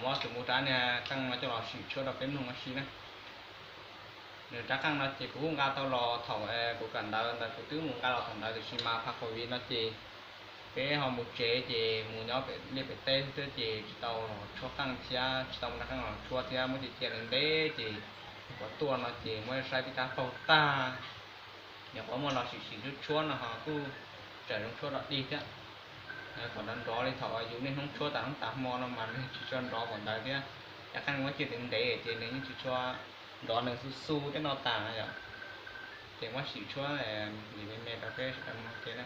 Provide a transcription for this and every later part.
Kuv tus mus rab niag qeej no coj los sim tshuab rau peb mloog ua si na. Nws rab qeej no ces kuv kuj nqa tau los thaum kuv kawm ntawv ntawd, kuv twb mus nqa los thaum ntawd tiam sis mas pha covid no ces peb ho mus tsev ces mus nyob pem liaj pem teb xwb ces tsis tau los tshuab qeej thiab, tsis tau mus rab qeej los tshuab thiab, muab cia cia ntev ntev ces kuv tuaj no ces muab saib tib rab paug tag. Nyuam qhuav muaj los sim sim tshuab tshuab no ho kuj tseem zoo tshuab dog dig thiab. Kom nrov nrov li thaum yus niaj hnub tshuab tas hnub tas hmo no mas nws tsis tshua nrov npaum ntawd thiab. Rab qeej muab cia ntev ntev ces nws yeej tsis tshua nrov, nws xu xu tej no tas yom. Ces muab sim tshuab lim me me rau peb sawv daws mloog ke na.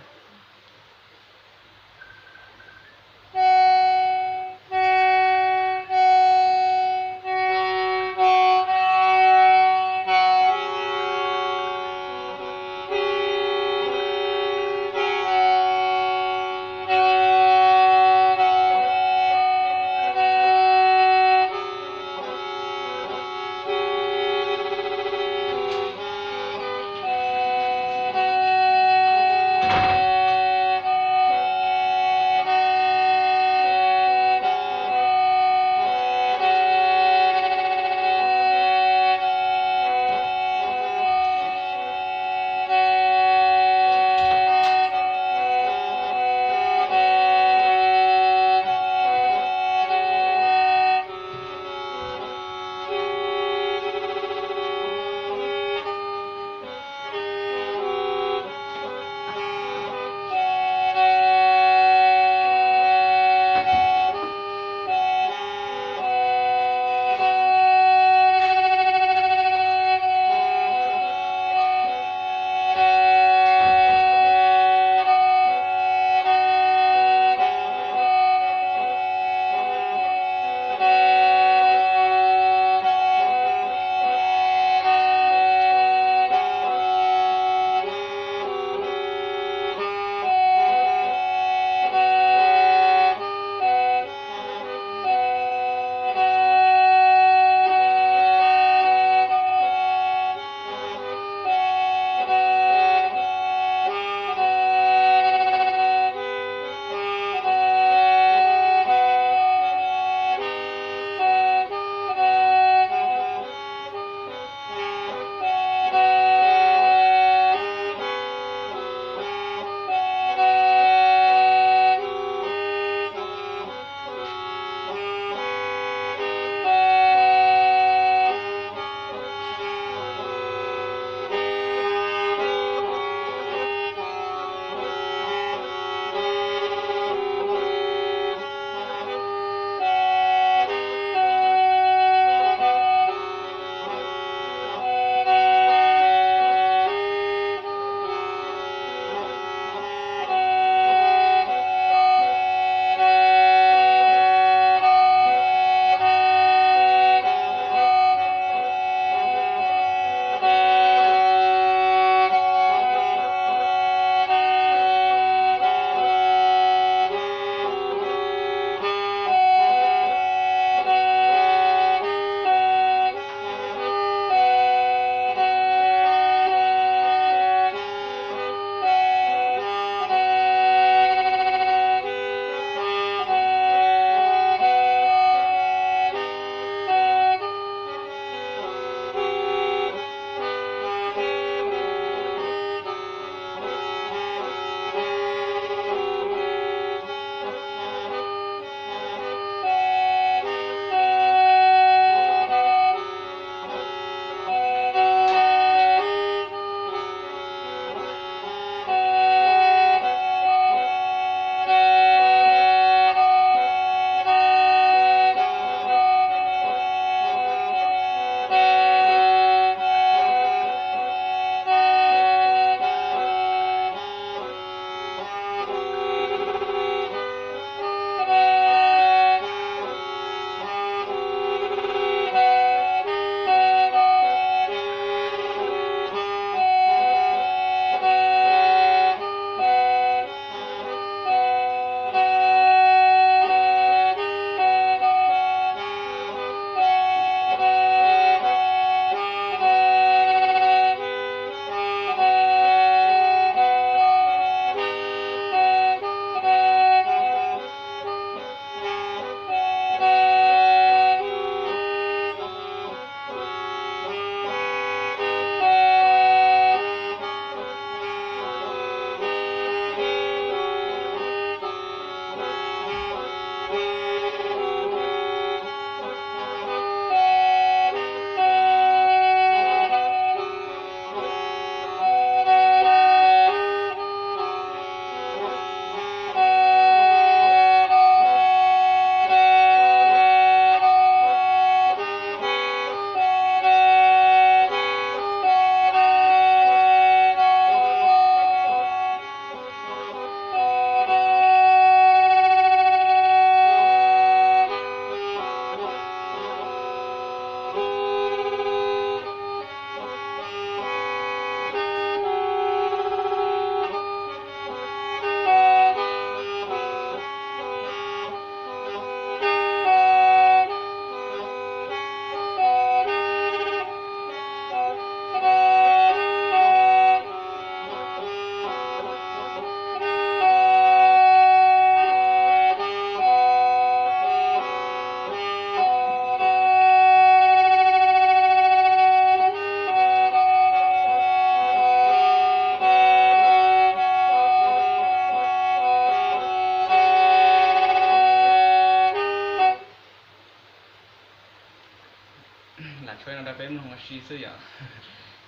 mloog ua si xwb yom.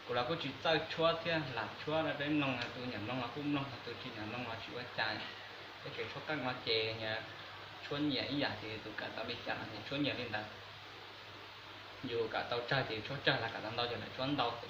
Kuv los kuj tsis txawj tshuab thiab, lam tshuab rau peb mloog, tus nyiam mloog los kuj mloog, tus tsis nyiam mloog los tsis ua cas. Peb tseem tshuab qeej no ces tshuab nyias ib yam, ces tus kam tau li cas los nyias tshuab nyias li ntawd. Yus kam tau tsawg ces tshuab tsawg, los kam tau ntau ces lawv tshuab ntau, tiam